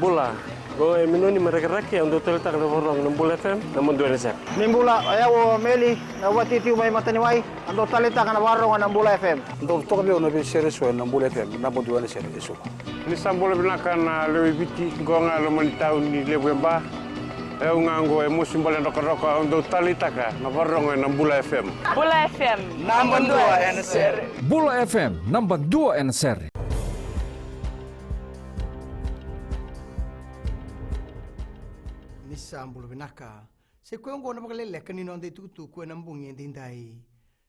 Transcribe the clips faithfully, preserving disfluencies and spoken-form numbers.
Bula, qo e Minoni mai Rakiraki, au dau taleitaka na vakarorogo na Bula F M, naba dua ena sere. Ni bula, o yau o Meli, na vatitivu mai Mataniwai, au dau taleitaka na vakarorogo na Bula F M. Dau toka vei au na veisere eso ena Bula F M, naba dua ena sere eso. Ni sa bula vinaka na lewe i Viti, qo ga e loma ni tauni levu e Ba. E au ga qo e Mosi Bale Drokadroka, au dau taleitaka na vakarorogo ena Bula F M. Bula F M, naba dua ena sere. Bula F M, naba dua ena sere. Ni sa bula vinaka. Sa i koya oqo na vakaleleka ni noda itukutuku ena bogi edaidai.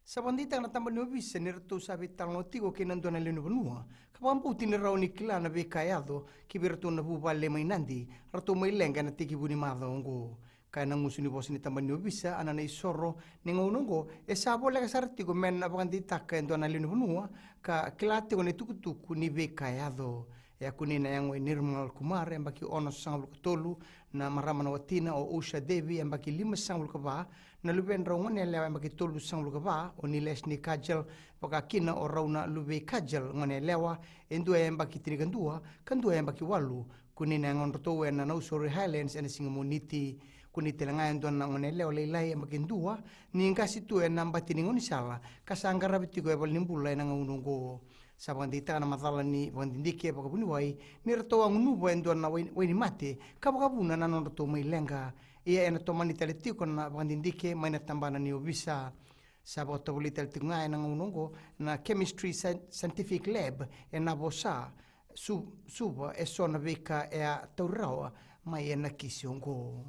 Sa vakadeitaka na tabana ni ovisa ni ratou sa veitalanoa tiko kei na dua na lewe ni vanua ka vakabauti ni rawa ni kila na veika e yaco ki vei iratou na vuvale mai Nadi, ratou mai leqa ena tekivu ni macawa oqo. Kaya na gusu ni vosa ni tabana ni ovisa, Ananai Soro, ni gauna oqo e sa voleka sara tiko me na vakadeitaka e dua na lewe ni vanua ka kila tiko na itukutuku ni veika e yaco. E a kunei na yago i Nirmal Kumar, yabaki onosagavulu ka tolu, na marama na watina o Usha Devi, yabaki limasagavulu ka va, na luvedrau goneyalewa yabaki tolusagavulu ka va o Nileshni Kajal, vaka kina o Rauna Luvei Kajal, goneyalewa, e dua e yabaki tinikadua ka dua e yabaki walu. Kunei na yagodratou ena Nausori Highlands ena siga Moniti. Kunei tale ga e dua na goneyalewa lailai yabaki dua, ni qasi tu ena bati ni gaunisala ka sa qaravi tiko e valenibula ena gauna oqo. Sa vakadeitaka na macala ni vakadidike vakavuniwai ni ratou a gunuva e dua na wai, wainimate ka vakavuna na nodratou mai leqa. Ia ena tomani tale tiko na vakadidike mai na tabana ni ovisa. Sa vakatovolei tale tiko ga ena gauna oqo na Chemistry Scien-, Scientific Lab e Navosa, Su-, Suva, eso na veika e a tauri rawa mai ena kisi oqo.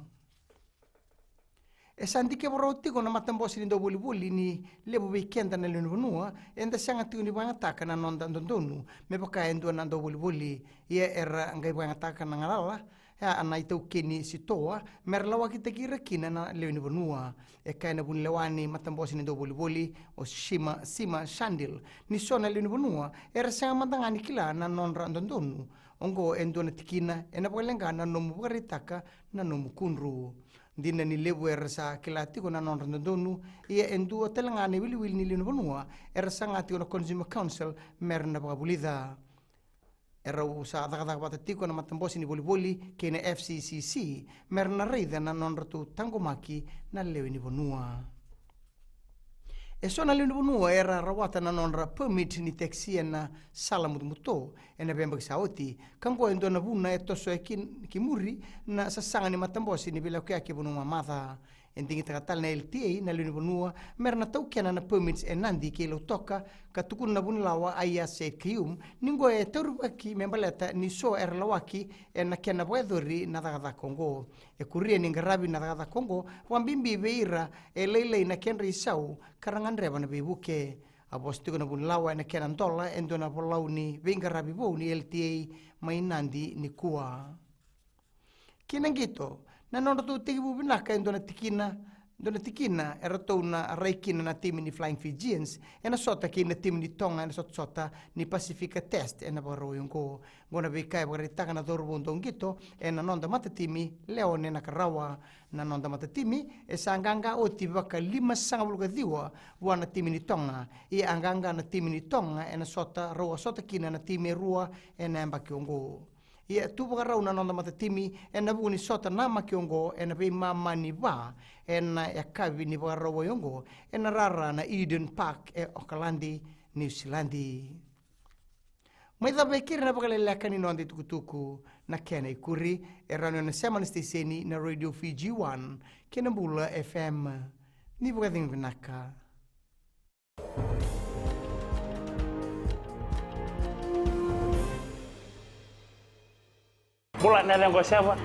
E sa dikeva rawa tiko na matabose ni dauvolivoli ni levu vei keda na lewe ni vanua eda sega tiko ni vakayagataka na noda dodonu me vaka e dua na dauvolivoli. Ia era qai vakayagataka na galala, ia na itaukei ni sitoa, me ra lawakitaki ira kina na lewe ni vanua. E kaya na vunilewa ni matabose ni dauvolivoli o Sima, Sima Shandil, ni so na lewe ni vanua era sega mada ga ni kila na nodra dodonu. Oqo e dua na tikina ena vakaleqa na nomu vakaraitaka na nomu kudru. Dina ni levu era sa kila tiko na nodra dodonu, ia e dua tale ga na iwiliwili ni lewe ni vanua era saga tiko na Consumer Council me ra na vakavulica. Erau sa cakacaka vata tiko na matabose ni volivoli kei na F C C C me ra na raica na nodratou taqomaki na lewe ni vanua. E so na lewe ni vanua era rawata na nodra permit ni taxi ena sala mutomuto ena veiyabaki sa oti, ka oqo e dua na vuna e tosoya ki, ki muri na sasaga ni matabose ni veilakoyaki e vanua mamaca. E digitaka tale na L T A na lewe ni vanua me ra na taukena na permits e Nadi kei Lautoka, ka tukuna na vunilawa Aiyaz Sayed-Khaiyum ni oqo e taurivaki me baleta ni so era lawaki ena kena vakayacori na cakacaka oqo. E kuria ni qaravi na cakacaka oqo vakabibi vei ira e lailai na kedra isau ka ra gadreva na veivuke. A vosa tiko na vunilawa ena kena dola e dua na volau ni veiqaravi vou ni L T A mai Nadi nikua. Ki na qito, na nodratou tekivu vinaka e dua na tikina, dua na tikina eratou na rai kina na timi ni Flying Fijians ena sota kei na timi ni Toga ena sotasota ni Pasifika Test ena Vakarauwai oqo. Oqo na veika e vakaraitaka na cauravou dauqito ena noda matatimi, Leone Nakarawa. Na noda matatimi e sa qaqa oti vakalimasagavulu ka ciwa vua na timi ni Toga. Ia a qaqa na timi ni Toga ena sota rau a sota kina na timi e rua ena yabaki oqo. Ia tu vakarau na noda matatimi ena vuku ni sota namaki oqo ena veimama ni va ena yakavi ni Vakarauwai oqo ena rara na Eden Park e Okaladi, Niusiladi. Mai cava e keri na vakaleleka ni noda itukutuku, na kena ikuri e rawa ni o na sema na siteseni na Radio Fiji One kei na Bula F M. Ni vakacegu vinaka. Bula, na yacaqu o Seva.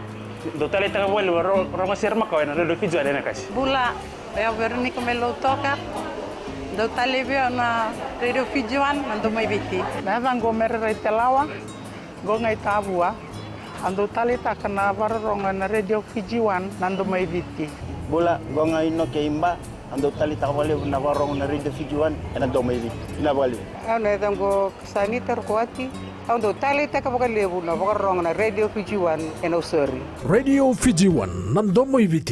Dau taleitaka vakalevu na ro-, rogo sere makawa ena Radio Fiji One ena kasi. Bula, o yau Veronica mai Lautoka. Dau talei vei au na Radio Fiji One, na Domo i Viti. Na yacaqu o Mere Raitelawa. Qo ga i Tavua. A dau taleitaka na vakarorogo ena Radio Fiji One, na Domo i Viti. Bula, qo ga i Noke i Ba. A dau taleitaka vakalevu na vakarorogo na Radio Fiji One ena Domo i Viti. Vinaka vakalevu. Au na yacaqu o Sanita Rokoati. Au dau taleitaka vakalevu na vakarorogo na Radio Fiji One ena Nausori. Radio Fiji One, na Domo i Viti.